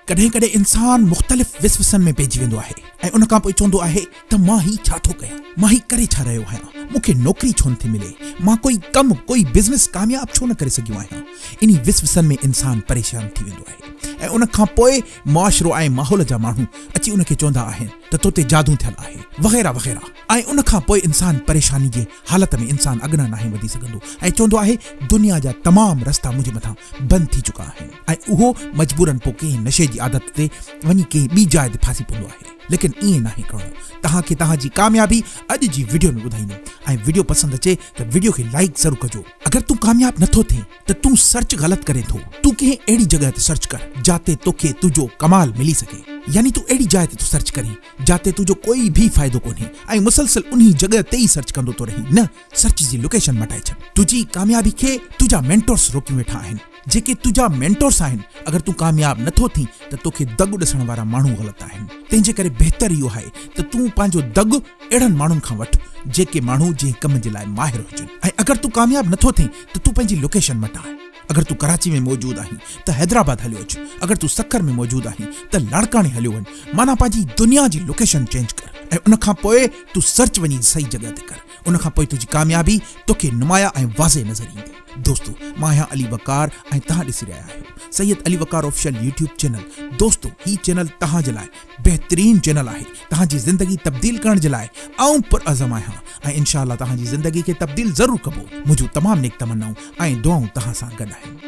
ڪڏهن ڪڏهن انسان مختلف وسوسن ۾ پئجي ويندو آهي ۽ ان کان پوء چوندو آهي ته مان هي ڇا ٿو ڪيان، مان هي ڪري ڇا رهيو آهيان، مون کي نوڪري ڇو نٿي ملي، مان ڪوئي ڪم، ڪوئي بزنس ڪامياب ڇو نه ڪري سگهيو آهيان. انهي وسوسن ۾ انسان پريشان ٿي ويندو آهي ۽ ان کان پوء معاشرو ۽ ماحول جا ماڻهو اچي ان کي چوندا آهن ته تو تي جادو ٿيل آهي وغيره وغيره ۽ ان کان پوء انسان پريشاني جي حالت ۾ انسان اڳنا ناهي وڌي سگهندو ۽ چوندو آهي دنيا جا تمام رستا منهنجي مٿان بند ٿي چڪا آهن ۽ اهو مجبورن پوء ڪنهن نشي جي عادت تي وڃي ڪنهن ٻي جاء تي ڦاسي پوندو آهي ليڪن ائين ناهي ڪرڻو توهان کي توهان جي ڪاميابي اڄ جي وڊيو ۾ ٻڌائيندم ۽ وڊيو پسند اچي ته وڊيو کي لائيڪ ضرور ڪجو اگر تون ڪامياب نٿو ٿين ته تون سرچ غلط ڪرين ٿو. تون ڪنهن اهڙي جڳهه تي سرچ ڪر جاتي توکي تنهنجو ڪمال ملي سگهي. يعني تون اهڙي جاء تي ٿو سرچ ڪرين جاتي تنهنجو ڪوئي به فائدو ڪونهي ۽ مسلسل انهي جڳهه تي ئي سرچ ڪندو ٿو رهين. نه، سرچ جي لوڪيشن مٽائي ڇڏ. تنهنجي ڪاميابي کي تنهنجا مينٽورس روڪيون ويٺا آهن. جيڪي تنهنجا مينٽورس آهن، اگر تون ڪامياب نه ٿو ٿين ته توکي دڳ ڏسڻ وارا ماڻهو غلط آهن. تنهنجي ڪري بهتر اهو آهي ته تون پنهنجو دڳ اهڙن ماڻهن کان وٺ جيڪي ماڻهو جنهن ڪم جي لاء ماهر هجن ۽ اگر تون ڪامياب نه ٿو ٿين ته تون پنهنجي لوڪيشن مٽاء. اگر تون ڪراچي ۾ موجود آهين ته حيدرآباد هليو اچ، اگر تون سکر ۾ موجود آهين ته لاڙڪاڻي هليو وڃ، معنيٰ پنهنجي دنيا جي لوڪيشن چينج ڪر ۽ ان کان پوء تون سرچ وڃي صحيح جڳهه تي ڪر. ان کان پوء تنهنجي ڪاميابي توکي نمايان ۽ واضح نظر ايندي. دوستو مان آهيان علي وقار ۽ توهان ڏسي رهيا آهيو Syed Ali Waqar official YouTube channel. دوستو هي چينل توهان جي لاء بهترين چينل آهي توهان جي زندگي تبديل ڪرڻ جي لاء آئون پرعزم آهيان ۽ انشاء الله توهان جي زندگي کي تبديل ضرور ڪبو منهنجون تمام نيڪ تمنائون ۽ دعائون توهان سان گڏ آهن.